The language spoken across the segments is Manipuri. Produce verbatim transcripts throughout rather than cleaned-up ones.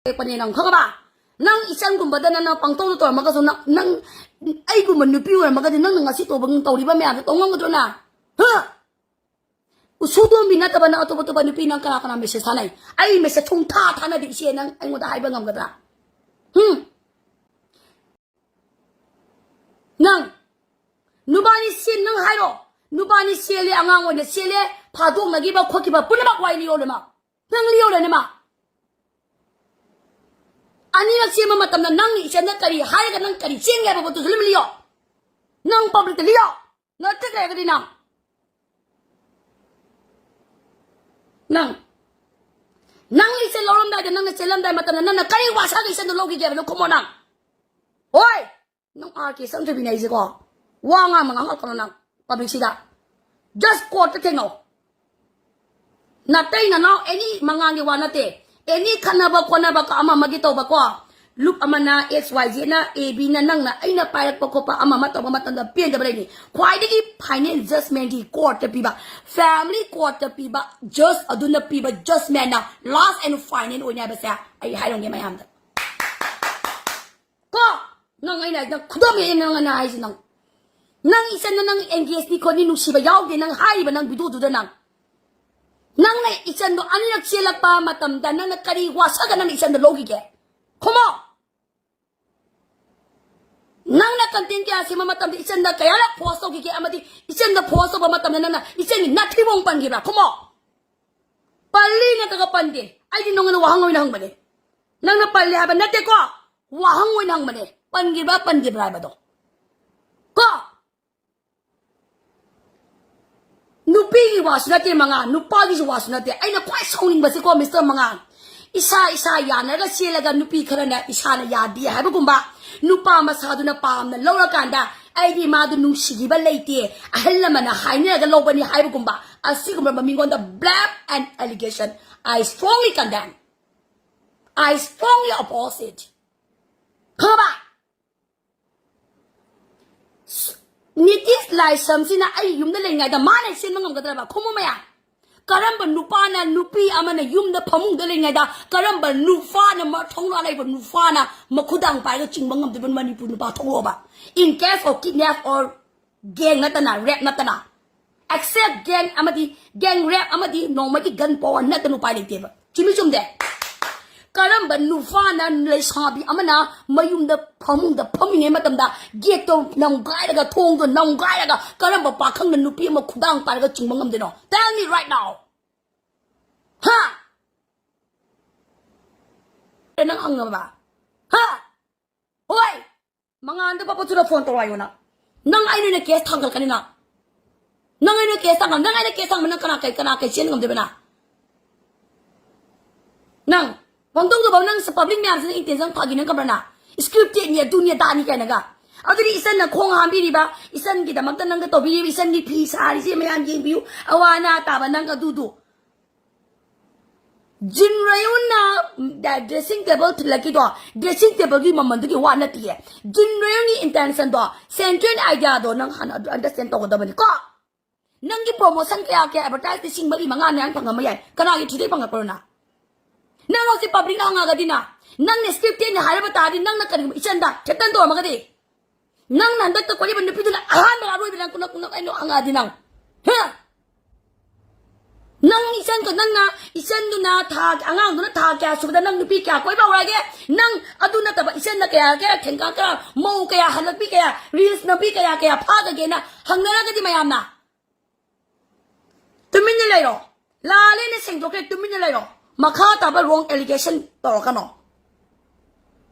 ꯂꯩꯔꯛꯄꯅꯦ ꯅꯪ, ꯈꯪꯉꯕ? ꯅꯪ ꯏꯆꯟꯒꯨꯝꯕꯗꯅ ꯅꯪ ꯄꯪꯇꯧꯗ ꯇꯧꯔꯝꯃꯒꯁꯨ, ꯅꯪ, ꯅꯪ, ꯑꯩꯒꯨꯝꯕ ꯅꯨꯄꯤ ꯑꯣꯏꯔꯝꯃꯒꯗꯤ ꯅꯪꯅ ꯉꯁꯤ ꯇꯧꯕ, ꯇꯧꯔꯤꯕ ꯃꯌꯥꯝꯗꯣ ꯇꯧ ꯉꯝꯒꯗ꯭ꯔꯣ ꯅꯪ? ꯍꯥ? ꯎꯁꯨꯗꯣꯝꯕꯤ ꯅꯠꯇꯕ ꯅꯪ ꯑꯇꯣꯞ ꯑꯇꯣꯞꯄ ꯅꯨꯄꯤ ꯅꯪ ꯀꯅꯥ ꯀꯅꯥ ꯃꯦꯁꯦꯖ ꯊꯥꯅꯩ? ꯑꯩ ꯃꯦꯁꯦꯖ ꯁꯨꯡꯊꯥ ꯊꯥꯅꯗꯦ ꯏꯆꯦ, ꯅꯪ ꯑꯩꯉꯣꯟꯗ ꯍꯥꯏꯕ ꯉꯝꯒꯗ꯭ꯔꯥ? ꯍꯨꯝ? ꯅꯪ, ꯅꯨꯕꯥꯅꯤ ꯁꯤ ꯅꯪ ꯍꯥꯏꯔꯣ, ꯅꯨꯕꯥꯅꯤ ꯆꯦꯜꯂꯦ, ꯑꯉꯥꯡ ꯑꯣꯏꯅ ꯆꯦꯜꯂꯦ, ꯐꯥꯗꯣꯛꯅꯈꯤꯕ ꯈꯣꯠꯈꯤꯕ ꯄꯨꯝꯅꯃꯛ ꯋꯥꯔꯤ ꯂꯤꯌꯣꯅꯦ ꯃꯥ, ꯅꯪ ꯂꯤꯌꯣꯅꯦ ꯃꯥ꯫ ꯑꯅꯤꯔꯛ ꯆꯦꯟꯕ ꯃꯇꯝꯗ ꯅꯪꯅ ꯏꯆꯟꯗ ꯀꯔꯤ ꯍꯥꯏꯔꯒ ꯅꯪ ꯀꯔꯤ ꯆꯦꯟꯒꯦ ꯍꯥꯏꯕ ꯄꯣꯠꯇꯨꯁꯨ ꯑꯗꯨꯝ ꯂꯤꯌꯣ, ꯅꯪ ꯄꯕ꯭ꯂꯤꯛꯇ ꯂꯤꯌꯣ꯫ ꯅꯠꯇ꯭ꯔꯒꯗꯤ ꯅꯪ, ꯅꯪ, ꯅꯪ ꯏꯆꯦ ꯂꯧꯔꯝꯗꯥꯏꯗ, ꯅꯪꯅ ꯆꯦꯜꯂꯝꯗꯥꯏ ꯃꯇꯝꯗ ꯅꯪꯅ ꯀꯔꯤ ꯋꯥꯁꯛꯑꯒ ꯏꯆꯟꯗꯣ ꯂꯧꯈꯤꯒꯦ ꯍꯥꯏꯕꯗꯣ ꯈꯨꯝꯃꯣ ꯅꯪ꯫ ꯍꯣꯏ, ꯅꯪ ꯑꯥꯔ ꯀꯦ ꯆꯪꯊꯣꯏꯕꯤꯅꯦ ꯑꯩꯁꯦꯀꯣ꯫ ꯋꯥ ꯉꯥꯡꯕ ꯉꯥꯡꯉꯛꯀꯅꯣ ꯅꯪ ꯄꯕ꯭ꯂꯤꯛꯁꯤꯗ꯫ ꯖꯁ ꯀꯣꯔꯠꯇ ꯊꯦꯡꯅꯧ꯫ ꯅꯥꯇꯩ ꯅꯅꯥꯎ ꯑꯦꯅꯤ ꯃꯉꯥꯡꯒꯤ ꯋꯥ ꯅꯠꯇꯦ꯫ ꯑꯦꯅꯤ ꯈꯠꯅꯕ ꯈꯣꯠꯅꯕ ꯀ-, ꯑꯃ ꯑꯃꯒꯤ ꯇꯧꯕꯀꯣ꯫ ꯂꯨꯞ ꯑꯃꯅ, ꯑꯦꯛꯁ ꯋꯥꯏ ꯖꯦꯠꯅ, ꯑꯦ ꯕꯤꯅ, ꯅꯪꯅ ꯑꯩꯅ ꯄꯥꯏꯔꯛꯄ ꯈꯣꯠꯄ ꯑꯃ ꯑꯃ ꯇꯧꯕ ꯃꯇꯝꯗ ꯄꯦꯟꯗꯕ ꯂꯩꯅꯤ꯫ ꯈ꯭ꯋꯥꯏꯗꯒꯤ ꯐꯥꯏꯅꯦꯜ ꯖꯁꯃꯦꯟꯒꯤ ꯀꯣꯔꯠꯇ ꯄꯤꯕ, ꯐꯦꯃꯤꯂꯤ ꯀꯣꯔꯠꯇ ꯄꯤꯕ, ꯖꯁ ꯑꯗꯨꯅ ꯄꯤꯕ ꯖꯁꯃꯦꯟꯅ ꯂꯥꯁ ꯑꯦꯟ ꯐꯥꯏꯅꯦꯜ ꯑꯣꯏꯅꯤ ꯍꯥꯏꯕꯁꯦ ꯑꯩ ꯍꯥꯏꯔꯝꯒꯦ ꯃꯌꯥꯝꯗ꯫ ꯀꯣ, ꯅꯪ ꯑꯩꯅ ꯅꯪ ꯈꯨꯗꯝ ꯑꯩꯅ ꯅꯪ ꯑꯩꯅ ꯍꯥꯏꯁꯦ ꯅꯪ, ꯅꯪ ꯏꯆꯟꯗ ꯅꯪ ꯑꯦꯡꯒꯦꯖꯅꯤ ꯈꯣꯠꯅꯤ ꯅꯨꯡꯁꯤꯕ ꯌꯥꯎꯗꯦ ꯅꯪ ꯍꯥꯏꯔꯤꯕ ꯅꯪ ꯚꯤꯗꯤꯑꯣꯗꯨꯗ ꯅꯪ, ꯅꯪꯅ ꯏꯆꯟꯗꯣ ꯑꯅꯤꯔꯛ ꯆꯦꯜꯂꯛꯄ ꯃꯇꯝꯗ ꯅꯪꯅ ꯀꯔꯤ ꯋꯥꯁꯛꯑꯒ ꯅꯪꯅ ꯏꯆꯟꯗ ꯂꯧꯈꯤꯒꯦ? ꯈꯨꯝꯃꯣ꯫ ꯅꯪꯅ ꯀꯟꯇꯦꯟ ꯀꯌꯥ ꯁꯦꯝꯕ ꯃꯇꯝꯗ ꯏꯆꯟꯗ ꯀꯌꯥꯔꯛ ꯐꯣꯔꯁ ꯇꯧꯈꯤꯒꯦ? ꯑꯃꯗꯤ ꯏꯆꯟꯗ ꯐꯣꯔꯁ ꯇꯧꯕ ꯃꯇꯝꯗ ꯅꯪꯅ ꯏꯆꯟꯒꯤ ꯅꯥꯊꯤꯕꯣꯡ ꯄꯟꯈꯤꯕ꯭ꯔꯥ? ꯈꯨꯝꯃꯣ꯫ ꯄꯜꯂꯤ ꯅꯠꯇ꯭ꯔꯒ ꯄꯟꯗꯦ? ꯑꯩꯗꯤ ꯅꯉꯣꯟꯗ ꯋꯥꯍꯪ ꯑꯣꯏꯅ ꯍꯪꯕꯅꯦ꯫ ꯅꯪꯅ ꯄꯜꯂꯦ ꯍꯥꯏꯕ ꯅꯠꯇꯦꯀꯣ, ꯋꯥꯍꯪ ꯑꯣꯏꯅ ꯍꯪꯕꯅꯦ, ꯄꯟꯈꯤꯕ꯭ꯔꯥ ꯄꯟꯈꯤꯕ꯭ꯔꯥ ꯍꯥꯏꯕꯗꯣ꯫ ꯀꯣ, ꯅꯨꯄꯤꯒꯤ ꯋꯥꯁꯨ ꯅꯠꯇꯦ ꯃꯉꯥ, ꯅꯨꯄꯥꯒꯤꯁꯨ ꯋꯥꯁꯨ ꯅꯠꯇꯦ꯫ ꯑꯩꯅ ꯈ꯭ꯋꯥꯏ ꯁꯥꯎꯅꯤꯡꯕꯁꯤꯀꯣ, ꯃꯤꯁꯇꯔ ꯃꯉꯥ, ꯏꯁꯥ ꯏꯁꯥ ꯌꯥꯅꯔꯒ ꯆꯦꯜꯂꯒ ꯅꯨꯄꯤ ꯈꯔꯅ ꯏꯁꯥꯅ ꯌꯥꯗꯦ ꯍꯥꯏꯕꯒꯨꯝꯕ, ꯅꯨꯄꯥ ꯃꯁꯥꯗꯨꯅ ꯄꯥꯝꯅ ꯂꯧꯔꯀꯥꯟꯗ ꯑꯩꯗꯤ ꯃꯥꯗꯨ ꯅꯨꯡꯁꯤꯈꯤꯕ ꯂꯩꯇꯦ, ꯑꯍꯜ ꯂꯃꯟꯅ ꯍꯥꯏꯅꯔꯒ ꯂꯧꯕꯅꯤ ꯍꯥꯏꯕꯒꯨꯝꯕ, ꯑꯁꯤꯒꯨꯝꯂꯕ ꯃꯤꯉꯣꯟꯗ blame and allegation, I strongly condemn, I strongly oppose it. ꯈꯪꯉꯕ? ꯅꯤꯇꯤꯁ ꯂꯥꯏꯁ꯭ꯔꯝꯁꯤꯅ ꯑꯩ ꯌꯨꯝꯗ ꯂꯩꯔꯤꯉꯩꯗ ꯃꯥꯅ ꯆꯦꯟꯕ ꯉꯝꯒꯗ꯭ꯔꯕ? ꯈꯨꯝꯃꯨ ꯃꯌꯥꯝ꯫ ꯀꯔꯝꯕ ꯅꯨꯄꯥꯅ, ꯅꯨꯄꯤ ꯑꯃꯅ ꯌꯨꯝꯗ ꯐꯃꯨꯡꯗ ꯂꯩꯔꯤꯉꯩꯗ ꯀꯔꯝꯕ ꯅꯨꯄꯥꯅ, ꯃ-, ꯊꯧꯅꯥ ꯂꯩꯕ ꯅꯨꯄꯥꯅ ꯃꯈꯨꯗꯥꯡ ꯄꯥꯏꯔꯒ ꯆꯤꯡꯕ ꯉꯝꯗꯣꯏꯕ? ꯃꯅꯤꯄꯨꯔ ꯅꯨꯄꯥ ꯊꯣꯛꯂꯛꯑꯣꯕ꯫ In case of kidnap or gang ꯅꯠꯇꯅ, rape ꯅꯠꯇꯅ, except gang ꯑꯃꯗꯤ gang rape ꯑꯃꯗꯤ ꯅꯣꯡꯃꯒꯤ gun power ꯅꯠꯇꯅ ꯎꯄꯥꯏ ꯂꯩꯇꯦꯕ꯫ ꯆꯨꯝꯃꯤ ꯆꯨꯝꯗꯦ? ꯀꯔꯝꯕ ꯅꯨꯄꯥꯅ, ꯂꯩꯁꯥꯕꯤ ꯑꯃꯅ ꯃꯌꯨꯝꯗ ꯐꯃꯨꯡꯗ ꯐꯝꯃꯤꯉꯩ ꯃꯇꯝꯗ ꯒꯦꯠꯇꯣ ꯅꯝꯒꯥꯏꯔꯒ, ꯊꯣꯡꯗꯣ ꯅꯝꯒꯥꯏꯔꯒ, ꯀꯔꯝꯕ ꯄꯥꯈꯪꯅ ꯅꯨꯄꯤ ꯑꯃ ꯈꯨꯗꯥꯡ ꯄꯥꯏꯔꯒ ꯆꯤꯡꯕ ꯉꯝꯗꯣꯏꯅꯣ? Tell me right now. ꯍꯥ? ꯅꯪ ꯍꯪꯉꯕ? ꯍꯥ? ꯍꯣꯏ! ꯃꯉꯥꯟꯗ ꯄꯥꯄꯠꯁꯨꯗ phone ꯇꯧꯔꯛꯑꯣ ꯍꯥꯏꯌꯣ ꯅꯪ꯫ ꯅꯪ ꯑꯩꯅ ꯑꯣꯏꯅ case ꯊꯥꯡꯒꯠꯂꯛꯀꯅꯤ ꯅꯪ꯫ ꯅꯪ ꯑꯩꯅ case ꯊꯥꯡꯒꯠ-, ꯅꯪ ꯑꯩꯅ case ꯊꯥꯡꯒꯠ-, ꯅꯪ ꯀꯅꯥ ꯀꯩ, ꯀꯅꯥ ꯀꯩ ꯆꯦꯟ ꯉꯝꯗꯣꯏꯕ ꯅꯪ? ꯅꯪ ꯄꯪꯇꯧ ꯇꯧꯕ, ꯅꯪ public ꯃꯌꯥꯝꯁꯤꯅ intention ꯐꯥꯒꯤ ꯅꯪ ꯈꯪꯕ꯭ꯔꯥ ꯅꯪ? Scripted ꯅꯤ, ꯑꯗꯨꯅꯤ ꯑꯗꯥꯅꯤ ꯀꯥꯏꯅꯒ꯫ ꯑꯗꯨꯗꯤ ꯏꯆꯟꯅ ꯈꯣꯡ ꯍꯥꯝꯕꯤꯔꯤꯕ, ꯏꯆꯟꯒꯤꯗꯃꯛꯇ ꯅꯪꯒ ꯇꯧꯕꯤꯔꯤꯕ, ꯏꯆꯟꯒꯤ ꯐꯤ ꯁꯥꯔꯤꯁꯦ ꯃꯌꯥꯝ ꯌꯦꯡꯕꯤꯌꯨ, ꯑꯋꯥ ꯑꯅꯥ ꯇꯥꯕ ꯅꯪ ꯑꯗꯨꯗꯨ꯫ ꯖꯤꯟ ꯔꯌꯨꯟꯅ dressing table ꯊꯤꯜꯂꯛꯈꯤꯗꯣ, dressing table ꯒꯤ ꯃꯃꯜꯗꯨꯒꯤ ꯋꯥ ꯅꯠꯇꯤꯌꯦ꯫ ꯖꯤꯟ ꯔꯌꯨꯟꯒꯤ intention ꯗꯣ, sentient idea ꯗꯣ ꯅꯪ ꯍꯥꯟꯅ ꯑꯗꯨ understand ꯇꯧꯒꯗꯕꯅꯤꯀꯣ꯫ ꯅꯪꯒꯤ promotion ꯀꯌꯥ ꯀꯌꯥ, advertise ꯂꯤꯁꯤꯡ ꯃꯔꯤ ꯃꯉꯥ ꯃꯌꯥ ꯐꯪꯉꯝꯕ ꯌꯥꯏ, ꯀꯅꯥꯒꯤ ꯊ꯭ꯔꯨꯗꯩ ꯐꯪꯉꯛꯄꯅꯣ ꯅꯪ? ꯅꯪ ꯍꯧꯖꯤꯛ public ꯅ ꯍꯪꯉꯒꯗꯤꯅ, ꯅꯪꯅ scripted ꯅꯤ ꯍꯥꯏꯔꯕ ꯇꯥꯔꯗꯤ, ꯅꯪꯅ ꯀꯔꯤꯒꯨꯝꯕ ꯏꯆꯟꯗ threaten ꯇꯧꯔꯝꯃꯒꯗꯤ, ꯅꯪꯅ ꯍꯟꯗꯛꯇ ꯀꯣꯏꯔꯤꯕ ꯅꯨꯄꯤꯗꯨꯅ ꯑꯍꯥꯟꯕ ꯑꯔꯣꯏꯕ ꯅꯪ ꯀꯨꯅ ꯀꯨꯅ ꯑꯩꯅ ꯍꯪꯉꯛꯑꯗꯤ ꯅꯪ, ꯍꯦ? ꯅꯪ ꯏꯆꯟ ꯀ-, ꯅꯪꯅ ꯏꯆꯟꯗꯨꯅ ꯊꯥ, ꯑꯉꯥꯡꯗꯨꯅ ꯊꯥ ꯀꯌꯥ ꯁꯨꯕꯗ ꯅꯪ ꯅꯨꯄꯤ ꯀꯌꯥ ꯀꯣꯏꯕ ꯍꯧꯔꯛꯑꯒꯦ? ꯅꯪ ꯑꯗꯨ ꯅꯠꯇꯕ ꯏꯆꯟꯅ ꯀꯌꯥ ꯀꯌꯥ ꯊꯦꯡꯀꯥ ꯀꯌꯥ, ꯃꯧ ꯀꯌꯥ ꯍꯜꯂꯛꯄꯤ ꯀꯌꯥ, reels ꯅꯝꯕꯤ ꯀꯌꯥ ꯀꯌꯥ ꯐꯥꯒꯒꯦꯅ ꯍꯪꯅꯔꯒꯗꯤ ꯃꯌꯥꯝꯅ ꯇꯨꯃꯤꯟꯅ ꯂꯩꯔꯣ꯫ ꯂꯥꯜꯂꯦꯅ ꯁꯦꯡꯗꯣꯛꯈ꯭ꯔꯦ, ꯇꯨꯃꯤꯟꯅ ꯂꯩꯔꯣ꯫ ꯃꯈꯥ ꯇꯥꯕ wrong allegation ꯇꯧꯔꯛꯀꯅꯣ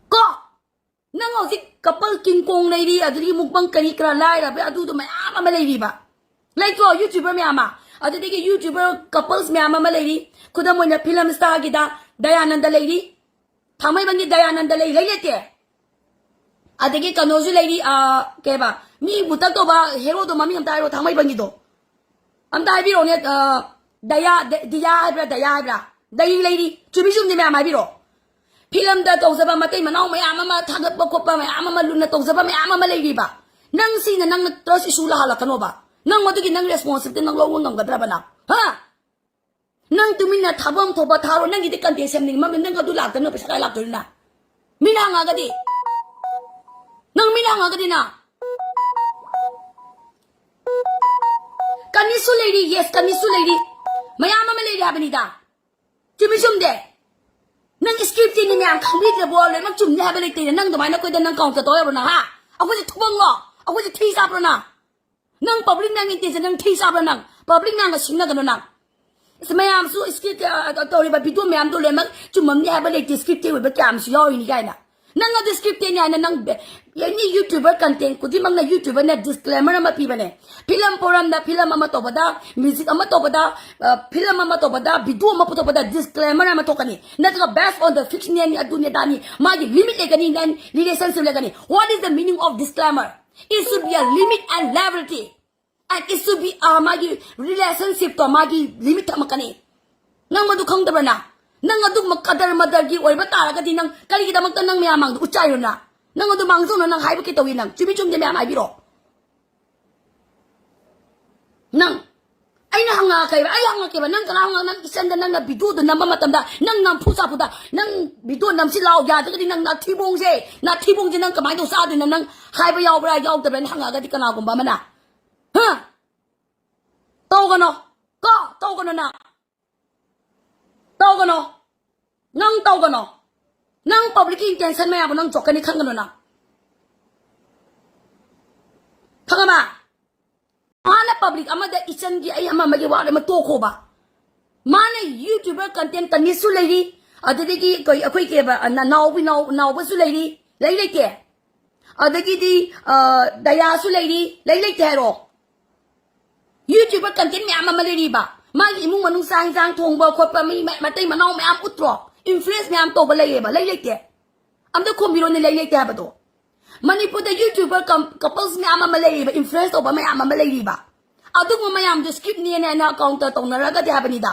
ꯀꯣ꯫ ꯅꯪ ꯍꯧꯖꯤꯛ couple king kong ꯂꯩꯔꯤ, ꯑꯗꯨꯗꯒꯤ mukbang ꯀꯔꯤ ꯀꯔꯥ ꯂꯥꯏꯔꯕ ꯑꯗꯨꯗꯣ ꯃꯌꯥꯝ ꯑꯃ ꯂꯩꯔꯤꯕ꯫ ꯂꯩꯇ꯭ꯔꯣ YouTuber ꯃꯌꯥꯝ ꯑꯃ? ꯑꯗꯨꯗꯒꯤ YouTuber couples ꯃꯌꯥꯝ ꯑꯃ ꯂꯩꯔꯤ꯫ ꯈꯨꯗꯝ ꯑꯣꯏꯅ film star ꯒꯤꯗ ꯗꯌꯥꯅꯟꯗ ꯂꯩꯔꯤ, ꯊꯥꯡꯃꯩꯕꯟꯒꯤ ꯗꯌꯥꯅꯟꯗ ꯂꯩ, ꯂꯩ ꯂꯩꯇꯦ? ꯑꯗꯒꯤ ꯀꯩꯅꯣꯁꯨ ꯂꯩꯔꯤ, ꯑ, ꯀꯩꯕ, ꯃꯤ ꯃꯨꯇꯛ ꯇꯧꯕ hero ꯗꯣ ꯃꯃꯤꯡ ꯑꯝꯇ ꯍꯥꯏꯔꯣ, ꯊꯥꯡꯃꯩꯕꯟꯒꯤꯗꯣ꯫ ꯑꯝꯇ ꯍꯥꯏꯕꯤꯔꯛꯑꯣꯅꯦ, ꯑ, ꯗꯌꯥ, ꯗ-, ꯗꯤꯌꯥ ꯍꯥꯏꯕ꯭ꯔꯥ, ꯗꯌꯥ ꯍꯥꯏꯕ꯭ꯔꯥ? ꯂꯩꯔꯤ, ꯂꯩꯔꯤ꯫ ꯆꯨꯝꯃꯤ ꯆꯨꯝꯗꯦ ꯃꯌꯥꯝ ꯍꯥꯏꯕꯤꯔꯛꯑꯣ꯫ Film ꯗ ꯇꯧꯖꯕ ꯃꯇꯩ ꯃꯅꯥꯎ ꯃꯌꯥꯝ ꯑꯃ ꯊꯥꯒꯠꯄ ꯈꯣꯠꯄ ꯃꯌꯥꯝ ꯑꯃ ꯂꯨꯅ ꯇꯧꯖꯕ ꯃꯌꯥꯝ ꯑꯃ ꯂꯩꯔꯤꯕ꯫ ꯅꯪ ꯁꯤꯅ ꯅꯪꯅ trust issue ꯂꯥꯛꯍꯜꯂꯛꯀꯅꯣꯕ꯫ ꯅꯪ ꯃꯗꯨꯒꯤ ꯅꯪ responsibility ꯅꯪ ꯂꯧꯕ ꯉꯝꯒꯗ꯭ꯔꯕ ꯅꯪ? ꯍꯥ? ꯅꯪ ꯇꯨꯃꯤꯟꯅ ꯊꯥꯐꯝ ꯊꯣꯛꯄ ꯊꯥꯔꯣ, ꯅꯪꯒꯤꯗꯤ content ꯁꯦꯝꯅꯤꯡꯕ, ꯅꯪ ꯑꯗꯨ ꯂꯥꯛꯇꯅ ꯄꯩꯁꯥ ꯀꯥꯏ ꯂꯥꯛꯇꯣꯏꯅꯣ ꯅꯪ? ꯃꯤꯅ ꯍꯪꯉꯛꯑꯒꯗꯤ? ꯅꯪ ꯃꯤꯅ ꯍꯪꯉꯛꯑꯒꯗꯤ ꯅꯪ? ꯀꯅꯤꯁꯨ ꯂꯩꯔꯤ, yes, ꯀꯅꯤꯁꯨ ꯂꯩꯔꯤ, ꯃꯌꯥꯝ ꯑꯃ ꯂꯩꯔꯤ ꯍꯥꯏꯕꯅꯤꯗ꯫ ꯆꯨꯝꯃꯤ ꯆꯨꯝꯗꯦ? ꯅꯪ script ꯅꯤ ꯃꯌꯥꯝ ꯈꯪꯕꯤꯗ꯭ꯔꯕꯣ? ꯂꯣꯏꯅꯃꯛ ꯆꯨꯝꯅꯤ ꯍꯥꯏꯕ ꯂꯩꯇꯦꯅꯦ꯫ ꯅꯪ ꯑꯗꯨꯃꯥꯏꯅ ꯑꯩꯈꯣꯏꯗ ꯅꯪ counter ꯇꯧ ꯌꯥꯕ꯭ꯔꯣ ꯅꯪ, ꯍꯥ? ꯑꯩꯈꯣꯏꯁꯦ ꯊꯨꯕꯪꯂꯣ? ꯑꯩꯈꯣꯏꯁꯦ ꯊꯤ ꯆꯥꯕ꯭ꯔꯣ ꯅꯪ? ꯅꯪ public ꯃꯌꯥꯝꯒꯤ intention ꯅꯪ ꯊꯤ ꯆꯥꯕ꯭ꯔꯣ ꯅꯪ? Public ꯃꯌꯥꯝꯒ ꯁꯤꯡꯅꯒꯅꯣ ꯅꯪ꯫ ꯑꯁ, ꯃꯌꯥꯝꯁꯨ script, ꯑ, ꯇꯧꯔꯤꯕ video ꯃꯌꯥꯝꯗꯣ ꯂꯣꯏꯅꯃꯛ ꯆꯨꯝꯃꯝꯅꯤ ꯍꯥꯏꯕ ꯂꯩꯇꯦ, script ꯑꯣꯏꯕ ꯀꯌꯥ ꯑꯃꯁꯨ ꯌꯥꯎꯔꯤꯅꯤ ꯀꯥꯏꯅ꯫ ꯅꯪ ꯑꯗꯨ script ꯅꯤ ꯍꯥꯏꯅ ꯅꯪ ꯕꯦ-, any YouTuber content ꯈꯨꯗꯤꯡꯃꯛꯅ YouTuber ꯅ disclaimer ꯑꯃ ꯄꯤꯕꯅꯦ꯫ Film ꯄꯣꯔꯝꯗ, film ꯑꯃ ꯇꯧꯕꯗ, music ꯑꯃ ꯇꯧꯕꯗ, ꯑ, film ꯑꯃ ꯇꯧꯕꯗ, video ꯑꯃ ꯄꯨꯊꯣꯛꯄꯗ disclaimer ꯑꯃ ꯊꯣꯛꯀꯅꯤ꯫ ꯅꯠꯇ꯭ꯔꯒ based on the fictional ꯅꯤ, ꯑꯗꯨꯅꯤ ꯑꯗꯥꯅꯤ, ꯃꯥꯒꯤ limit ꯂꯩꯒꯅꯤ, then relationship ꯂꯩꯒꯅꯤ꯫ What is the meaning of disclaimer? It should be a limit and liability. And it should be, uh, ꯃꯥꯒꯤ relationship ꯇꯣ ꯃꯥꯒꯤ limit ꯊꯝꯃꯛꯀꯅꯤ꯫ ꯅꯪ ꯃꯗꯨ ꯈꯪꯗꯕ꯭ꯔ ꯅꯪ? ꯅꯪ ꯑꯗꯨꯒꯨꯝꯕ ꯀꯗꯔ ꯃꯗꯔꯒꯤ ꯑꯣꯏꯕ ꯇꯥꯔꯒꯗꯤ ꯅꯪ ꯀꯔꯤꯒꯤꯗꯃꯛꯇ ꯅꯪ ꯃꯌꯥꯝ ꯃꯥꯡꯗ ꯎꯠꯆꯥꯏꯔꯣ ꯅꯪ? ꯅꯪ ꯑꯗꯨ ꯃꯥꯡꯖꯧꯅ ꯅꯪ ꯍꯥꯏꯕ ꯀꯩ ꯇꯧꯏ ꯅꯪ? ꯆꯨꯝꯃꯤ ꯆꯨꯝꯗꯦ ꯃꯌꯥꯝ ꯍꯥꯏꯕꯤꯔꯣ꯫ ꯅꯪ, ꯑꯩꯅ ꯍꯪꯉꯛꯀꯦꯕ, ꯑꯩ ꯍꯪꯉꯛꯀꯦꯕ, ꯅꯪ ꯀꯅꯥ ꯍꯪꯉꯛ-, ꯅꯪ ꯏꯆꯟꯗ ꯅꯪꯅ video ꯗꯣ ꯅꯝꯕ ꯃꯇꯝꯗ ꯅꯪ ꯅꯝꯐꯨ ꯁꯥꯐꯨꯗ ꯅꯪ video ꯅꯝꯁꯤ ꯂꯥꯛꯑꯣ ꯌꯥꯗ꯭ꯔꯒꯗꯤ ꯅꯪ ꯅꯥꯊꯤꯕꯣꯡꯁꯦ, ꯅꯥꯊꯤꯕꯣꯡꯁꯦ ꯅꯪ ꯀꯃꯥꯏꯅ ꯇꯧ ꯆꯥꯗꯣꯏꯅꯣ? ꯅꯪ ꯍꯥꯏꯕ ꯌꯥꯎꯕ꯭ꯔꯥ ꯌꯥꯎꯗꯕ꯭ꯔꯥꯅ ꯍꯪꯉꯛꯑꯒꯗꯤ ꯀꯅꯥꯒꯨꯝꯕ ꯑꯃꯅ? ꯍꯥ? ꯇꯧꯒꯅꯣ꯫ ꯀꯣ? ꯇꯧꯒꯅꯣ ꯅꯪ꯫ ꯇꯧꯒꯅꯣ꯫ ꯅꯪ ꯇꯧꯒꯅꯣ꯫ ꯅꯪ public ꯀꯤ intention ꯃꯌꯥꯝꯗꯣ ꯅꯪ ꯆꯣꯛꯀꯅꯤ ꯈꯪꯒꯅꯣ ꯅꯪ꯫ ꯈꯪꯉꯕ? ꯃꯥꯅ public ꯑꯃꯗ ꯏꯆꯟꯒꯤ ꯑꯩ ꯑꯃ ꯑꯃꯒꯤ ꯋꯥ ꯑꯃ ꯇꯣꯛꯈꯣꯕ꯫ ꯃꯥꯅ YouTuber content ꯇꯅꯤꯁꯁꯨ ꯂꯩꯔꯤ, ꯑꯗꯨꯗꯒꯤ ꯀꯩ ꯑꯩꯈꯣꯏ ꯀꯩꯕ, ꯅ-, ꯅꯥꯎꯕꯤ ꯅꯥꯎ-, ꯅꯥꯎꯕꯁꯨ ꯂꯩꯔꯤ, ꯂꯩ ꯂꯩꯇꯦ? ꯑꯗꯒꯤꯗꯤ, ꯑ, ꯗꯌꯥꯁꯨ ꯂꯩꯔꯤ, ꯂꯩ ꯂꯩꯇꯦ ꯍꯥꯏꯔꯣ? YouTuber content ꯃꯌꯥꯝ ꯑꯃ ꯂꯩꯔꯤꯕ, ꯃꯥꯒꯤ ꯏꯃꯨꯡ ꯃꯅꯨꯡ ꯆꯥꯛ ꯏꯟꯁꯥꯡ ꯊꯣꯡꯕ ꯈꯣꯠꯄ, ꯃꯤ ꯃ-, ꯃꯇꯩ ꯃꯅꯥꯎ ꯃꯌꯥꯝ ꯎꯠꯇ꯭ꯔꯣ? Influence ꯃꯌꯥꯝ ꯇꯧꯕ ꯂꯩꯌꯦꯕ, ꯂꯩ ꯂꯩꯇꯦ? ꯑꯝꯇ ꯈꯨꯝꯕꯤꯔꯣꯅꯦ, ꯂꯩ ꯂꯩꯇꯦ ꯍꯥꯏꯕꯗꯣ꯫ ꯃꯅꯤꯄꯨꯔꯗ YouTuber com-, couples ꯃꯌꯥꯝ ꯑꯃ ꯂꯩꯔꯤꯕ, influence ꯇꯧꯕ ꯃꯌꯥꯝ ꯑꯃ ꯂꯩꯔꯤꯕ꯫ ꯑꯗꯨꯒꯨꯝꯕ ꯃꯌꯥꯝꯗꯣ script ꯅꯦꯅ ꯍꯥꯏꯅ counter ꯇꯧꯅꯔꯒꯗꯤ ꯍꯥꯏꯕꯅꯤꯗ꯫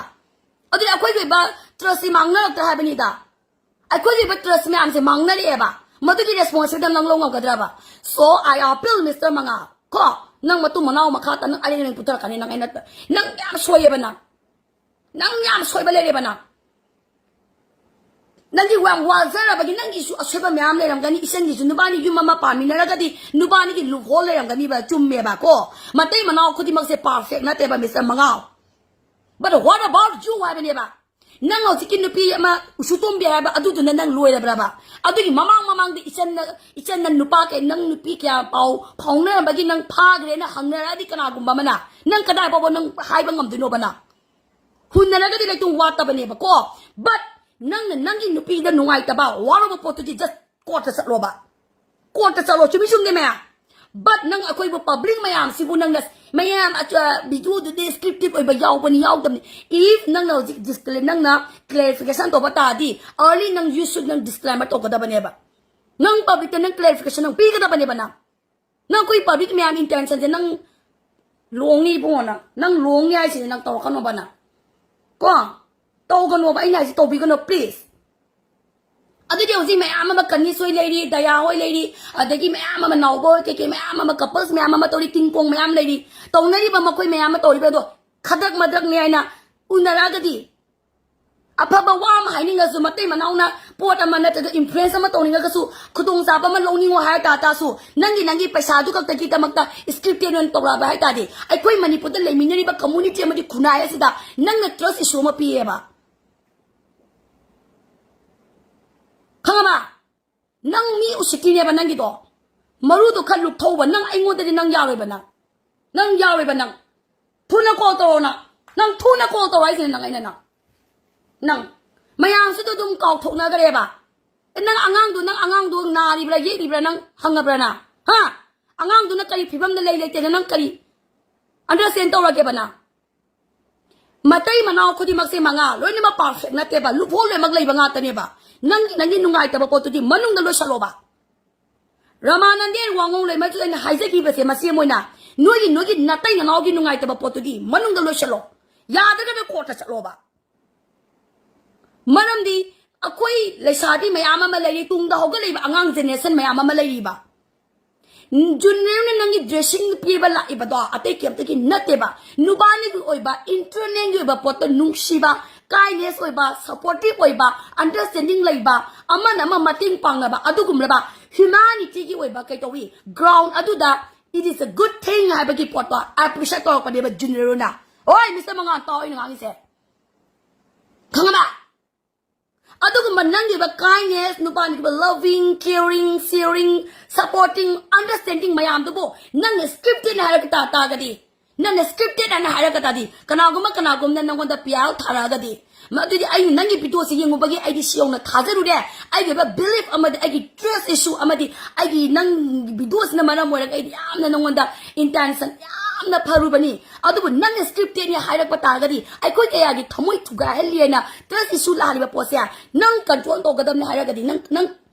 ꯑꯗꯨꯗꯤ ꯑꯩꯈꯣꯏꯒꯤ ꯑꯣꯏꯕ trust ꯁꯤ ꯃꯥꯡꯅꯔꯛꯇ꯭ꯔꯥ ꯍꯥꯏꯕꯅꯤꯗ꯫ ꯑꯩꯈꯣꯏꯒꯤ ꯑꯣꯏꯕ trust ꯃꯌꯥꯝꯁꯦ ꯃꯥꯡꯅꯔꯛꯑꯦꯕ꯫ ꯃꯗꯨꯒꯤ responsibility ꯅꯪ ꯂꯧ ꯉꯝꯒꯗ꯭ꯔꯕ? So I appeal, Mister ꯃꯉꯥꯜ, ꯀꯣ, ꯅꯪ ꯃꯇꯨꯡ ꯃꯅꯥꯎ ꯃꯈꯥ ꯇꯥ ꯅꯪ ꯑꯔꯦꯝ ꯑꯔꯦꯝ ꯄꯨꯊꯔꯛꯀꯅꯤ ꯅꯪ, ꯑꯩꯅ, ꯅꯪ ꯌꯥꯝ ꯁꯣꯏꯌꯦꯕ ꯅꯪ꯫ ꯅꯪ ꯌꯥꯝ ꯁꯣꯏꯕ ꯂꯩꯔꯦꯕ ꯅꯪ꯫ ꯅꯪꯒꯤ ꯌꯥꯝ ꯋꯥꯖꯔꯕꯒꯤ ꯅꯪꯒꯤꯁꯨ ꯑꯁꯣꯏꯕ ꯃꯌꯥꯝ ꯂꯩꯔꯝꯒꯅꯤ꯫ ꯏꯆꯟꯒꯤꯁꯨ ꯅꯨꯄꯥꯅꯤ ꯌꯨꯝ ꯑꯃ ꯄꯥꯟꯃꯤꯟꯅꯔꯒꯗꯤ ꯅꯨꯄꯥꯅꯤꯒꯤ ꯂꯨꯍꯣꯜ ꯂꯩꯔꯝꯒꯅꯤꯕ꯫ ꯆꯨꯝꯃꯦꯕ ꯀꯣ꯫ ꯃꯇꯩ ꯃꯅꯥꯎ ꯈꯨꯗꯤꯡꯃꯛꯁꯦ perfect ꯅꯠꯇꯦꯕ, mister ꯃꯉꯥꯎ꯫ But what about you ꯍꯥꯏꯕꯅꯦꯕ꯫ ꯅꯪ ꯍꯧꯖꯤꯛꯀꯤ ꯅꯨꯄꯤ ꯑꯃ ꯎꯁꯨꯇꯣꯝꯕꯤ ꯍꯥꯏꯕ ꯑꯗꯨꯗꯨꯅ ꯅꯪ ꯂꯣꯏꯔꯕ꯭ꯔꯕ? ꯑꯗꯨꯒꯤ ꯃꯃꯥꯡ ꯃꯃꯥꯡꯗ ꯏꯆꯟꯅ, ꯏꯆꯟꯅ ꯅꯨꯄꯥ ꯀꯩ-, ꯅꯪ ꯅꯨꯄꯤ ꯀꯌꯥ ꯄꯥꯎ ꯐꯥꯎꯅꯔꯝꯕꯒꯤ ꯅꯪ ꯐꯥꯈ꯭ꯔꯦꯅ ꯍꯪꯅꯔꯛꯑꯗꯤ ꯀꯅꯥꯒꯨꯝꯕ ꯑꯃꯅ ꯅꯪ ꯀꯗꯥꯏ ꯐꯥꯎꯕ ꯅꯪ ꯍꯥꯏꯕ ꯉꯝꯗꯣꯏꯅꯣꯕ ꯅꯪ? ꯍꯨꯟꯅꯔꯒꯗꯤ ꯂꯩꯇꯣꯡ ꯋꯥꯠꯇꯕꯅꯦꯕꯀꯣ꯫ But ꯅꯪꯅ ꯅꯪꯒꯤ ꯅꯨꯄꯤꯗ ꯅꯨꯡꯉꯥꯏꯇꯕ, ꯋꯥꯔꯨꯕ ꯄꯣꯠꯇꯨꯗꯤ just courtꯇ ꯆꯠꯂꯣꯕ꯫ Courtꯇ ꯆꯠꯂꯣ, ꯆꯨꯝꯃꯤ ꯆꯨꯝꯗꯦ ꯃꯌꯥꯝ? But ꯅꯪ ꯑꯩꯈꯣꯏꯕꯨ public ꯃꯌꯥꯝꯁꯤꯕꯨ ꯅꯪꯅ ꯃꯌꯥꯝ ꯑꯆ-, videoꯗꯨꯗꯤ scripted ꯑꯣꯏꯕ ꯌꯥꯎꯕꯅꯤ ꯌꯥꯎꯗꯕꯅꯤ꯫ If ꯅꯪꯅ ꯍꯧꯖꯤꯛ disclaim-, ꯅꯪꯅ clarification ꯇꯧꯕ ꯇꯥꯔꯗꯤ early ꯅꯪ you should ꯅꯪ disclaimer ꯇꯧꯒꯗꯕꯅꯦꯕ꯫ ꯅꯪ publicꯇ ꯅꯪ clarification ꯅꯪ ꯄꯤꯒꯗꯕꯅꯦꯕ ꯅꯪ꯫ ꯅꯪ ꯑꯩꯈꯣꯏ public ꯃꯌꯥꯝ intentionꯁꯦ ꯅꯪ ꯂꯣꯡꯅꯤ ꯏꯕꯨꯡꯉꯣ ꯅꯪ꯫ ꯅꯪ ꯂꯣꯡꯅꯤ ꯍꯥꯏꯁꯤꯗꯤ ꯅꯪ ꯇꯧꯔꯛꯀꯅꯣꯕ ꯅꯪ꯫ ꯀꯣ? ꯇꯧꯒꯅꯣꯕ, ꯑꯩꯅ ꯍꯥꯏꯁꯤ ꯇꯧꯕꯤꯒꯅꯣ please꯫ ꯑꯗꯨꯗꯤ ꯍꯧꯖꯤꯛ ꯃꯌꯥꯝ ꯑꯃ ꯀꯅꯤꯁ ꯍꯣꯏ ꯂꯩꯔꯤ, ꯗꯌꯥ ꯍꯣꯏ ꯂꯩꯔꯤ, ꯑꯗꯒꯤ ꯃꯌꯥꯝ ꯑꯃ ꯅꯥꯎꯕ ꯍꯣꯏ ꯀꯩꯀꯩ ꯃꯌꯥꯝ ꯑꯃ couples ꯃꯌꯥꯝ ꯑꯃ ꯇꯧꯔꯤ, ꯀꯤꯡ ꯀꯣꯡ ꯃꯌꯥꯝ ꯂꯩꯔꯤ꯫ ꯇꯧꯅꯔꯤꯕ ꯃꯈꯣꯏ ꯃꯌꯥꯝ ꯑꯃ ꯇꯧꯔꯤꯕ ꯑꯗꯣ ꯈꯗ꯭ꯔꯛ ꯃꯗ꯭ꯔꯛꯅꯤ ꯍꯥꯏꯅ ꯎꯅꯔꯛꯑꯒꯗꯤ ꯑꯐꯕ ꯋꯥ ꯑꯃ ꯍꯥꯏꯅꯤꯡꯉꯁꯨ ꯃꯇꯩ ꯃꯅꯥꯎꯅ ꯄꯣꯠ ꯑꯃ ꯅꯠꯇ꯭ꯔꯒ influence ꯑꯃ ꯇꯧꯅꯤꯡꯉꯒꯁꯨ ꯈꯨꯗꯣꯡꯆꯥꯕ ꯑꯃ ꯂꯧꯅꯤꯡꯉꯣ ꯍꯥꯏ ꯇꯥ ꯇꯥꯁꯨ ꯅꯪꯒꯤ, ꯅꯪꯒꯤ ꯄꯩꯁꯥꯗꯨ ꯈꯛꯇꯒꯤꯗꯃꯛꯇ scripted ꯑꯣꯏꯅ ꯇꯧꯔꯛꯑꯕ ꯍꯥꯏ ꯇꯥꯔꯗꯤ ꯑꯩꯈꯣꯏ ꯃꯅꯤꯄꯨꯔꯗ ꯂꯩꯃꯤꯟꯅꯔꯤꯕ community ꯑꯃꯗꯤ ꯈꯨꯟꯅꯥꯏ ꯑꯁꯤꯗ ꯅꯪꯅ trust issue ꯑꯃ ꯄꯤꯌꯦꯕ꯫ ꯈꯪꯉꯕ? ꯅꯪ ꯃꯤ ꯎꯁꯤꯠꯇ꯭ꯔꯤꯅꯦꯕ ꯅꯪꯒꯤꯗꯣ꯫ ꯃꯔꯨꯗꯣ ꯈꯔ ꯂꯨꯞꯊꯧꯕ꯫ ꯅꯪ ꯑꯩꯉꯣꯟꯗꯗꯤ ꯅꯪ ꯌꯥꯔꯣꯏꯕ ꯅꯪ꯫ ꯅꯪ ꯌꯥꯔꯣꯏꯕ ꯅꯪ꯫ ꯊꯨꯅ call ꯇꯧꯔꯣ ꯅꯪ꯫ ꯅꯪ ꯊꯨꯅ call ꯇꯧꯔꯣ ꯍꯥꯏꯁꯤꯅꯦ ꯅꯪ ꯑꯩꯅ ꯅꯪ꯫ ꯅꯪ ꯃꯌꯥꯝꯁꯤꯗ ꯑꯗꯨꯝ ꯀꯥꯎꯊꯣꯛꯅꯈ꯭ꯔꯦꯕ꯫ ꯑꯦ, ꯅꯪ ꯑꯉꯥꯡꯗꯣ, ꯅꯪ ꯑꯉꯥꯡꯗꯣ ꯅꯥꯔꯤꯕ꯭ꯔꯥ ꯌꯦꯛꯂꯤꯕ꯭ꯔꯥ ꯅꯪ ꯍꯪꯉꯕ꯭ꯔꯥ ꯅꯪ? ꯍꯥ? ꯑꯉꯥꯡꯗꯨꯅ ꯀꯔꯤ ꯐꯤꯕꯝꯗ ꯂꯩ ꯂꯩꯇꯦꯅ ꯅꯪ ꯀꯔꯤ understand ꯇꯧꯔꯒꯦꯕ ꯅꯪ? ꯃꯇꯩ ꯃꯅꯥꯎ ꯈꯨꯗꯤꯡꯃꯛꯁꯦ ꯃꯉꯥ ꯂꯣꯏꯅꯃꯛ perfect ꯅꯠꯇꯦꯕ, loophole ꯂꯣꯏꯅꯃꯛ ꯂꯩꯕ ꯉꯥꯛꯇꯅꯦꯕ꯫ ꯅꯪꯒꯤ, ꯅꯪꯒꯤ ꯅꯨꯡꯉꯥꯏꯇꯕ ꯄꯣꯠꯇꯨꯗꯤ ꯃꯅꯨꯡꯗ ꯂꯣꯏꯁꯜꯂꯣꯕ꯫ ꯔꯃꯥꯅꯟꯗꯦꯟ ꯋꯥꯉꯧ ꯂꯩꯃꯁꯨ ꯑꯩꯅ ꯍꯥꯏꯖꯈꯤꯕꯁꯦ ꯃꯁꯤ ꯑꯃ ꯑꯣꯏꯅ, ꯅꯣꯏꯒꯤ, ꯅꯣꯏꯒꯤ ꯅꯇꯩ ꯅꯅꯥꯎꯒꯤ ꯅꯨꯡꯉꯥꯏꯇꯕ ꯄꯣꯠꯇꯨꯗꯤ ꯃꯅꯨꯡꯗ ꯂꯣꯏꯁꯜꯂꯣ, ꯌꯥꯗ꯭ꯔꯒꯅ courtꯇ ꯆꯠꯂꯣꯕ꯫ ꯃꯔꯝꯗꯤ ꯑꯩꯈꯣꯏ ꯂꯩꯁꯥꯕꯤ ꯃꯌꯥꯝ ꯑꯃ ꯂꯩꯔꯤ, ꯇꯨꯡꯗ ꯍꯧꯒꯠꯂꯛꯏꯕ ꯑꯉꯥꯡ generation ꯃꯌꯥꯝ ꯑꯃ ꯂꯩꯔꯤꯕ꯫ ꯖꯨꯅꯤꯌꯔꯅ ꯅꯪꯒꯤ ꯗ꯭ꯔꯦꯁꯤꯡ ꯄꯤꯕ ꯂꯥꯛꯏꯕꯗꯣ ꯑꯇꯩ ꯀꯩꯝꯇꯒꯤ ꯅꯠꯇꯦꯕ꯫ ꯅꯨꯄꯥꯅꯤꯒꯤ ꯑꯣꯏꯕ ꯏꯟꯇꯔꯅꯦꯜꯒꯤ ꯑꯣꯏꯕ ꯄꯣꯠꯇ ꯅꯨꯡꯁꯤꯕ, ꯀꯥꯏꯟꯅꯦꯁ ꯑꯣꯏꯕ, ꯁꯄꯣꯔꯇꯤꯞ ꯑꯣꯏꯕ, ꯑꯟꯗꯔꯁ꯭ꯇꯦꯟꯗꯤꯡ ꯂꯩꯕ, ꯑꯃꯅ ꯑꯃ ꯃꯇꯦꯡ ꯄꯥꯡꯅꯕ, ꯑꯗꯨꯒꯨꯝꯂꯕ ꯍ꯭ꯌꯨꯃꯥꯅꯤꯇꯤꯒꯤ ꯑꯣꯏꯕ ꯀꯩ ꯇꯧꯏ, ꯒ꯭ꯔꯥꯎꯟ ꯑꯗꯨꯗ it is a good thing ꯍꯥꯏꯕꯒꯤ ꯄꯣꯠꯇꯣ ꯑꯦꯄ꯭ꯔꯤꯁꯤꯌꯦꯠ ꯇꯧꯔꯛꯄꯅꯦꯕ ꯖꯨꯅꯤꯌꯔꯅ꯫ ꯍꯣꯏ ꯃꯤꯁꯇꯔ ꯃꯉꯥꯜ, ꯇꯥꯎ ꯑꯩꯅ ꯉꯥꯡꯉꯤꯁꯦ, ꯈꯪꯉꯕ? ꯑꯗꯨꯒꯨꯝꯕ ꯅꯪꯒꯤꯕ ꯀꯥꯏꯟꯅꯦꯁ, ꯅꯨꯄꯥꯅꯤꯒꯤꯕ ꯂꯚꯤꯡ, ꯀꯤꯌꯔꯤꯡ, ꯁꯤꯌꯔꯤꯡ, ꯁꯄꯣꯔꯇꯤꯡ, ꯑꯟꯗꯔꯁ꯭ꯇꯦꯟꯗꯤꯡ ꯃꯌꯥꯝꯗꯨꯕꯨ ꯅꯪꯅ ꯁ꯭ꯀ꯭ꯔꯤꯞꯇꯦꯠꯅ ꯍꯥꯏꯔꯛ ꯇꯥ ꯇꯥꯔꯒꯗꯤ, ꯅꯪꯅ ꯁ꯭ꯀ꯭ꯔꯤꯞꯇꯦꯠ ꯍꯥꯏꯅ ꯍꯥꯏꯔꯛꯀ ꯇꯥꯔꯗꯤ, ꯀꯅꯥꯒꯨꯝꯕ ꯀꯅꯥꯒꯨꯝꯕꯅ ꯅꯪꯉꯣꯟꯗ ꯄꯤꯌꯥꯔ ꯊꯥꯔꯛꯑꯒꯗꯤ, ꯃꯗꯨꯗꯤ ꯑꯩ ꯅꯪꯒꯤ ꯚꯤꯗꯤꯑꯣꯁꯤ ꯌꯦꯡꯉꯨꯕꯒꯤ ꯑꯩꯗꯤ ꯁꯤ ꯌꯧꯅ ꯊꯥꯖꯔꯨꯔꯦ꯫ ꯑꯩꯒꯤ ꯑꯣꯏꯕ ꯕꯤꯂꯤꯐ ꯑꯃꯗꯤ ꯑꯩꯒꯤ ꯇ꯭ꯔꯁ ꯏꯁꯨ ꯑꯃꯗꯤ ꯑꯩꯒꯤ ꯅꯪ ꯚꯤꯗꯤꯑꯣꯁꯤꯅ ꯃꯔꯝ ꯑꯣꯏꯔꯒ ꯑꯩꯗꯤ ꯌꯥꯝꯅ ꯅꯪꯉꯣꯟꯗ ꯏꯟꯇꯦꯟꯁꯟ ꯌꯥꯝꯅ ꯐꯔꯨꯕꯅꯤ꯫ ꯑꯗꯨꯕꯨ ꯅꯪꯅ ꯁ꯭ꯀ꯭ꯔꯤꯞꯇꯦꯠꯅꯤ ꯍꯥꯏꯔꯛꯄ ꯇꯥꯔꯒꯗꯤ ꯑꯩꯈꯣꯏ ꯀꯌꯥꯒꯤ ꯊꯃꯣꯏ ꯊꯨꯒꯥꯏꯍꯜꯂꯤ ꯍꯥꯏꯅ ꯇ꯭ꯔꯁ ꯏꯁꯨ ꯂꯥꯛꯍꯜꯂꯤꯕ ꯄꯣꯠꯁꯦ ꯅꯪ ꯀꯟꯇ꯭ꯔꯣꯜ ꯇꯧꯒꯗꯕꯅꯤ ꯍꯥꯏꯔꯒꯗꯤ ꯅꯪ, ꯅꯪ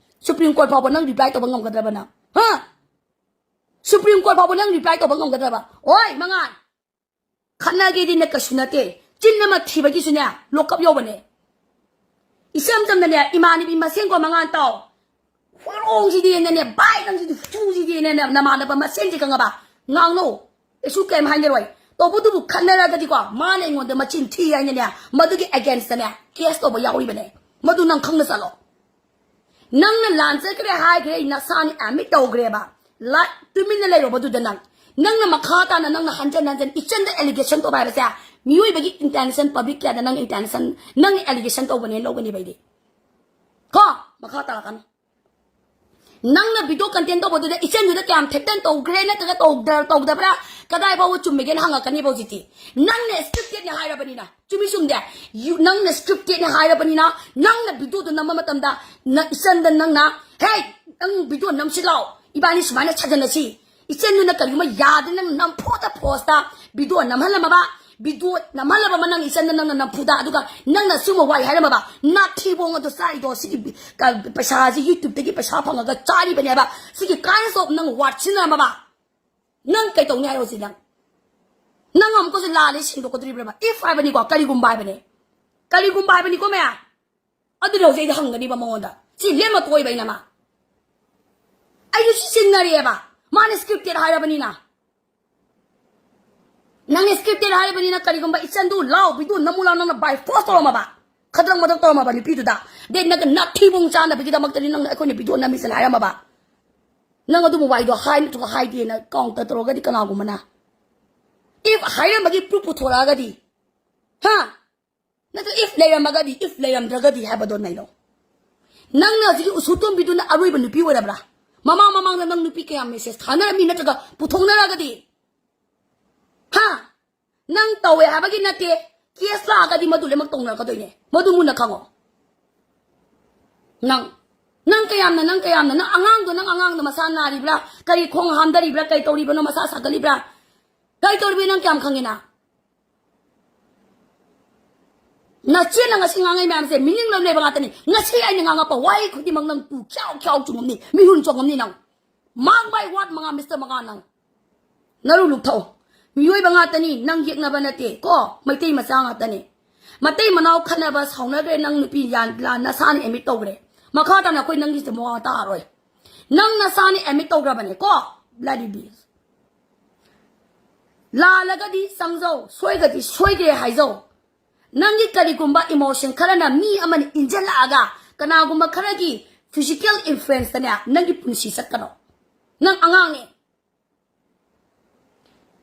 ꯁꯨꯄ꯭ꯔꯤꯝ ꯀꯣꯔꯠ ꯐꯥꯎꯕ ꯅꯪ ꯔꯤꯄ꯭ꯂꯥꯏ ꯇꯧꯕ ꯉꯝꯒꯗ꯭ꯔꯕ ꯅꯪ? ꯍꯥ? ꯁꯨꯄ꯭ꯔꯤꯝ ꯀꯣꯔꯠ ꯐꯥꯎꯕ ꯅꯪ ꯔꯤꯄ꯭ꯂꯥꯏ ꯇꯧꯕ ꯉꯝꯒꯗ꯭ꯔꯕ? ꯍꯣꯏ ꯃꯉꯥꯜ, ꯈꯠꯅꯒꯦꯗꯤꯅꯦ ꯀꯩꯁꯨ ꯅꯠꯇꯦ, ꯆꯤꯟ ꯑꯃ ꯊꯤꯕꯒꯤꯁꯨꯅꯦ ꯂꯣꯛꯀꯞ ꯌꯧꯕꯅꯦ꯫ ꯏꯆꯝ ꯆꯝꯅꯅꯦ ꯏꯃꯥꯟꯅꯕꯤ ꯃꯁꯦꯟꯀꯣ ꯃꯉꯥꯜ ꯇꯥꯎ, ꯍꯣꯏꯔꯣꯡꯁꯤꯗꯤꯅꯅꯦ, ꯚꯥꯏ ꯅꯪꯁꯤꯗꯤ ꯍꯨꯏꯁꯤꯗꯤꯅꯅꯦ, ꯅꯃꯥꯟꯅꯕ ꯃꯁꯦꯟꯁꯤ ꯈꯪꯉꯕ? ꯉꯥꯡꯅꯧ, ꯀꯩꯁꯨ ꯀꯩꯝ ꯍꯥꯏꯅꯔꯣꯏ꯫ ꯇꯧꯕꯗꯨꯕꯨ ꯈꯠꯅꯔꯒꯗꯤꯀꯣ, ꯃꯥꯅ ꯑꯩꯉꯣꯟꯗ ꯃꯆꯤꯟ ꯊꯤ ꯍꯥꯏꯅꯅꯦ, ꯃꯗꯨꯒꯤ ꯑꯦꯒꯦꯟꯁꯇꯅꯦ ꯀꯦꯁ ꯇꯧꯕ ꯌꯥꯎꯔꯤꯕꯅꯦ꯫ ꯃꯗꯨ ꯅꯪ ꯈꯪꯅ ꯆꯠꯂꯣ꯫ ꯅꯪꯅ ꯂꯥꯟꯖꯈ꯭ꯔꯦ ꯍꯥꯏꯈ꯭ꯔꯦ, ꯅꯁꯥꯅ ꯑꯦꯗꯃꯤꯠ ꯇꯧꯈ꯭ꯔꯦꯕ꯫ ꯂꯥ-, ꯇꯨꯃꯤꯟꯅ ꯂꯩꯔꯣꯕ ꯑꯗꯨꯗ ꯅꯪ꯫ ꯅꯪꯅ ꯃꯈꯥ ꯇꯥꯅ ꯅꯪꯅ ꯍꯟꯖꯟ ꯍꯟꯖꯟ ꯏꯆꯟꯗ ꯑꯦꯂꯤꯒꯦꯁꯟ ꯇꯧꯕ ꯍꯥꯏꯕꯁꯦ, ꯃꯤꯑꯣꯏꯕꯒꯤ ꯏꯟꯇꯦꯟꯁꯟ ꯄꯕ꯭ꯂꯤꯛ ꯀꯌꯥꯗ ꯅꯪ ꯏꯟꯇꯦꯟꯁꯟ, ꯅꯪ ꯑꯦꯂꯤꯒꯦꯁꯟ ꯇꯧꯕꯅꯦꯅ ꯂꯧꯒꯅꯦꯕ ꯑꯩꯗꯤ꯫ ꯀꯣ, ꯃꯈꯥ ꯇꯥꯔꯛꯀꯅꯨ꯫ ꯅꯪꯅ ꯚꯤꯗꯤꯑꯣ ꯀꯟꯇꯦꯟ ꯇꯧꯕꯗꯨꯗ ꯏꯆꯟꯗꯨꯗ ꯀꯌꯥꯝ ꯊꯦꯛꯇꯟ ꯇꯧꯈ꯭ꯔꯦ ꯅꯠꯇ꯭ꯔꯒ ꯇꯧꯗ-, ꯇꯧꯗꯕ꯭ꯔꯥ, ꯀꯗꯥꯏ ꯐꯥꯎꯕ ꯆꯨꯝꯃꯤꯒꯦꯅ ꯍꯪꯉꯛꯀꯅꯦꯕ ꯍꯧꯖꯤꯛꯇꯤ꯫ ꯅꯪꯅ ꯁ꯭ꯀ꯭ꯔꯤꯞꯇꯦꯠꯅꯦ ꯍꯥꯏꯔꯕꯅꯤꯅ, ꯆꯨꯝꯃꯤ ꯆꯨꯝꯗꯦ? ꯌꯨ-, ꯅꯪꯅ ꯁ꯭ꯀ꯭ꯔꯤꯞꯇꯦꯠꯅꯦ ꯍꯥꯏꯔꯕꯅꯤꯅ, ꯅꯪꯅ ꯚꯤꯗꯤꯑꯣꯗꯣ ꯅꯝꯕ ꯃꯇꯝꯗ ꯅ-, ꯏꯆꯟꯗ ꯅꯪꯅ, "ꯍꯦ, ꯅꯪ ꯚꯤꯗꯤꯑꯣ ꯅꯝꯁꯤ ꯂꯥꯎ, ꯏꯕꯥꯅꯤ ꯁꯨꯃꯥꯏꯅ ꯁꯥꯖꯟꯅꯁꯤ"꯫ ꯏꯆꯟꯗꯨꯅ ꯀꯔꯤꯒꯨꯝꯕ ꯌꯥꯗꯦ, ꯅꯪ ꯅꯝꯐꯨꯗ ꯐꯣꯔꯁꯇ ꯚꯤꯗꯤꯑꯣ ꯅꯝꯍꯜꯂꯝꯃꯕ, ꯚꯤꯗꯤꯑꯣ ꯅꯝꯍꯜꯂꯕ ꯑꯃ ꯅꯪ ꯏꯆꯟꯗ ꯅꯪꯅ ꯅꯝꯐꯨꯗ, ꯑꯗꯨꯒ ꯅꯪꯅ ꯁꯤꯒꯨꯝꯕ ꯋꯥꯍꯩ ꯍꯥꯏꯔꯝꯃꯕ, "ꯅꯥꯊꯤꯕꯣꯡ ꯑꯗꯣ ꯆꯥꯔꯤꯗꯣ, ꯁꯤꯒꯤ ꯕꯤ-, ꯀ-, ꯄꯩꯁꯥꯁꯤ YouTubeꯇꯒꯤ ꯄꯩꯁꯥ ꯐꯪꯉꯒ ꯆꯥꯔꯤꯕꯅꯦꯕ", ꯁꯤꯒꯤ kinds of ꯅꯪ word ꯁꯤꯖꯤꯟꯅꯔꯝꯃꯕ, ꯅꯪ ꯀꯩ ꯇꯧꯅꯤ ꯍꯥꯏꯔꯣ ꯍꯧꯖꯤꯛ ꯅꯪ? ꯅꯪ ꯑꯃꯨꯛꯀꯁꯨ ꯂꯥꯜꯂꯦ ꯁꯦꯡꯗꯣꯛꯀꯗꯣꯔꯤꯕ꯭ꯔꯕ? If ꯍꯥꯏꯕꯅꯤꯀꯣ, ꯀꯔꯤꯒꯨꯝꯕ ꯍꯥꯏꯕꯅꯦ, ꯀꯔꯤꯒꯨꯝꯕ ꯍꯥꯏꯕꯅꯤꯀꯣ ꯃꯌꯥꯝ꯫ ꯑꯗꯨꯅ ꯍꯧꯖꯤꯛ ꯑꯩꯗꯤ ꯍꯪꯒꯅꯤꯕ ꯃꯉꯣꯟꯗ, ꯁꯤ ꯂꯦꯝꯃ ꯇꯣꯛꯏꯕ ꯑꯩꯅ ꯃꯥ꯫ ꯑꯩꯁꯨ ꯁꯤ ꯆꯤꯡꯅꯔꯛꯑꯦꯕ꯫ ꯃꯥꯅ scripted ꯍꯥꯏꯔꯕꯅꯤꯅ, ꯅꯪꯅ scripted ꯍꯥꯏꯔꯕꯅꯤꯅ, ꯀꯔꯤꯒꯨꯝꯕ ꯏꯆꯟꯗꯨ ꯂꯥꯎ, video ꯅꯝꯃꯨ ꯂꯥꯎ, ꯅꯪꯅ by force ꯇꯧꯔꯝꯃꯕ, ꯈꯗ꯭ꯔꯛ ꯃꯗ꯭ꯔꯛ ꯇꯧꯔꯝꯃꯕ ꯅꯨꯄꯤꯗꯨꯗ, then ꯅꯪꯒ ꯅꯥꯊꯤꯕꯣꯡ ꯆꯥꯅꯕꯒꯤꯗꯃꯛꯇꯗꯤ ꯅꯪꯅ ꯑꯩꯈꯣꯏꯅ video ꯅꯝꯃꯤꯁꯤꯅ ꯍꯥꯏꯔꯝꯃꯕ, ꯅꯪ ꯑꯗꯨꯝꯕ ꯋꯥꯍꯩꯗꯣ ꯍꯥꯏ ꯅꯠꯇ꯭ꯔꯒ ꯍꯥꯏꯗꯦꯅ counter ꯇꯧꯔꯒꯗꯤ ꯀꯅꯥꯒꯨꯝꯕꯅ, if ꯍꯥꯏꯔꯝꯕꯒꯤ proof ꯄꯨꯊꯣꯔꯛꯑꯒꯗꯤ, ꯍꯥ? ꯅꯠꯇ꯭ꯔ if ꯂꯩꯔꯝꯃꯒꯗꯤ, if ꯂꯩꯔꯝꯗ꯭ꯔꯒꯗꯤ ꯍꯥꯏꯕꯗꯣ ꯅꯩꯅꯧ꯫ ꯅꯪꯅ ꯍꯧꯖꯤꯛꯀꯤ ꯎꯁꯨꯇꯣꯝꯕꯤꯗꯨꯅ ꯑꯔꯣꯏꯕ ꯅꯨꯄꯤ ꯑꯣꯏꯔꯕ꯭ꯔꯥ? ꯃꯃꯥꯡ ꯃꯃꯥꯡꯗ ꯅꯪ ꯅꯨꯄꯤ ꯀꯌꯥꯝ message ꯊꯥꯅꯔꯝꯃꯤ ꯅꯠꯇ꯭ꯔꯒ ꯄꯨꯊꯣꯛꯅꯔꯒꯗꯤ? ꯍꯥ? ꯅꯪ ꯇꯧꯋꯦ ꯍꯥꯏꯕꯒꯤ ꯅꯠꯇꯦ, case ꯂꯥꯛꯑꯒꯗꯤ ꯃꯗꯨ ꯂꯣꯏꯅꯃꯛ ꯇꯧꯅꯔꯛꯀꯗꯣꯏꯅꯦ, ꯃꯗꯨ ꯃꯨꯟꯅ ꯈꯪꯉꯣ꯫ ꯅꯪ, ꯅꯪ ꯀꯌꯥꯝꯅ, ꯅꯪ ꯀꯌꯥꯝꯅ, ꯅꯪ ꯑꯉꯥꯡꯗꯣ, ꯅꯪ ꯑꯉꯥꯡꯗꯣ ꯃꯁꯥ ꯅꯥꯔꯤꯕ꯭ꯔꯥ? ꯀꯔꯤ ꯈꯣꯡ ꯍꯥꯝꯗꯔꯤꯕ꯭ꯔꯥ? ꯀꯔꯤ ꯇꯧꯔꯤꯕꯅꯣ? ꯃꯁꯥ ꯁꯥꯒꯠꯂꯤꯕ꯭ꯔꯥ? ꯀꯔꯤ ꯇꯧꯔꯤꯕꯅꯣ? ꯅꯪ ꯀꯌꯥꯝ ꯈꯪꯉꯤꯅ? ꯅꯆꯦꯅ ꯉꯁꯤ ꯉꯥꯡꯉꯩ ꯃꯌꯥꯝꯁꯦ meaning ꯂꯩꯕ ꯉꯥꯛꯇꯅꯤ꯫ ꯉꯁꯤ ꯑꯩꯅ ꯉꯥꯡꯉꯛꯄ ꯋꯥꯍꯩ ꯈꯨꯗꯤꯡꯃꯛ ꯅꯪ ꯇꯨ ꯈ꯭ꯌꯥꯎ ꯈ꯭ꯌꯥꯎ ꯆꯨꯝꯉꯝꯅꯤ, ꯃꯤꯍꯨꯟ ꯆꯣꯡꯉꯝꯅꯤ ꯅꯪ꯫ Mark my word, ꯃꯉꯥ, Mister ꯃꯉꯥ, ꯅꯪ ꯅꯔꯨ ꯂꯨꯛꯊꯧ꯫ ꯃꯤꯑꯣꯏꯕ ꯉꯥꯛꯇꯅꯤ, ꯅꯪ ꯌꯦꯛꯅꯕ ꯅꯠꯇꯦ ꯀꯣ, ꯃꯩꯇꯩ ꯃꯆꯥ ꯉꯥꯛꯇꯅꯤ꯫ ꯃꯇꯩ ꯃꯅꯥꯎ ꯈꯠꯅꯕ ꯁꯥꯎꯅꯈ꯭ꯔꯦ, ꯅꯪ ꯅꯨꯄꯤ ꯌꯥꯟ ꯂꯥꯟ ꯅꯁꯥꯅ admit ꯇꯧꯈ꯭ꯔꯦ꯫ ꯃꯈꯥ ꯇꯥꯅ ꯑꯩꯈꯣꯏ ꯅꯪꯒꯤꯁꯦ ꯃꯋꯥ ꯇꯥꯔꯣꯏ꯫ ꯅꯪ ꯅꯁꯥꯅ admit ꯇꯧꯈ꯭ꯔꯕꯅꯦ ꯀꯣ, bloody bitch꯫ ꯂꯥꯜꯂꯒꯗꯤ ꯆꯪꯖꯧ, ꯁꯣꯏꯒꯗꯤ ꯁꯣꯏꯈ꯭ꯔꯦ ꯍꯥꯏꯖꯧ꯫ ꯅꯪꯒꯤ ꯀꯔꯤꯒꯨꯝꯕ emotion ꯈꯔꯅ ꯃꯤ ꯑꯃꯅ ꯏꯟꯖꯜꯂꯛꯑꯒ ꯀꯅꯥꯒꯨꯝꯕ ꯈꯔꯒꯤ physical influenceꯇꯅꯦ ꯅꯪꯒꯤ ꯄꯨꯟꯁꯤ ꯆꯠꯀꯅꯣ꯫ ꯅꯪ ꯑꯉꯥꯡꯅꯦ꯫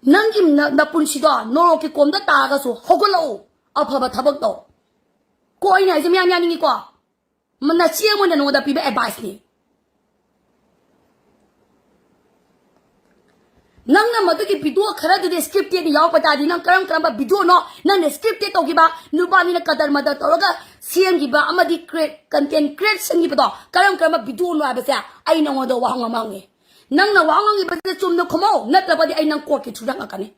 ꯅꯪꯒꯤ ꯅ-, ꯅꯄꯨꯟꯁꯤꯗꯣ ꯅꯣꯔꯣꯛꯀꯤ ꯀꯣꯝꯗ ꯇꯥꯔꯒꯁꯨ ꯍꯧꯒꯠꯂꯛꯎ, ꯑꯐꯕ ꯊꯕꯛ ꯇꯧ꯫ ꯀꯣ ꯑꯩꯅ ꯍꯥꯏꯁꯦ ꯃꯌꯥꯝ ꯌꯥꯅꯤꯡꯉꯤꯀꯣ? ꯃ-, ꯅꯆꯦ ꯑꯃ ꯑꯣꯏꯅ ꯅꯉꯣꯟꯗ ꯄꯤꯕ adviceꯅꯤ꯫ ꯅꯪꯅ ꯃꯗꯨꯒꯤ video ꯈꯔꯗꯨꯗꯤ scripted ꯌꯥꯎꯔꯛꯄ ꯇꯥꯔꯗꯤ ꯅꯪ ꯀꯔꯝ ꯀꯔꯝꯕ videoꯅꯣ ꯅꯪꯅ scripted ꯇꯧꯈꯤꯕ, ꯅꯨꯄꯥꯅꯤꯅ ꯀꯗꯔ ꯃꯗꯔ ꯇꯧꯔꯒ ꯁꯦꯝꯈꯤꯕ ꯑꯃꯗꯤ create, content create ꯁꯦꯝꯈꯤꯕꯗꯣ ꯀꯔꯝ ꯀꯔꯝꯕ videoꯅꯣ ꯍꯥꯏꯕꯁꯦ ꯑꯩ ꯅꯉꯣꯟꯗ ꯋꯥꯍꯪ ꯑꯃ ꯍꯪꯉꯦ꯫ ꯅꯪꯅ ꯋꯥꯍꯪ ꯍꯪꯉꯤꯕꯁꯦ ꯆꯨꯝꯅ ꯈꯨꯝꯃꯣ, ꯅꯠꯇ꯭ꯔꯕꯗꯤ ꯑꯩ ꯅꯪ courtꯀꯤ ꯊ꯭ꯔꯨꯗ ꯍꯪꯉꯛꯀꯅꯤ꯫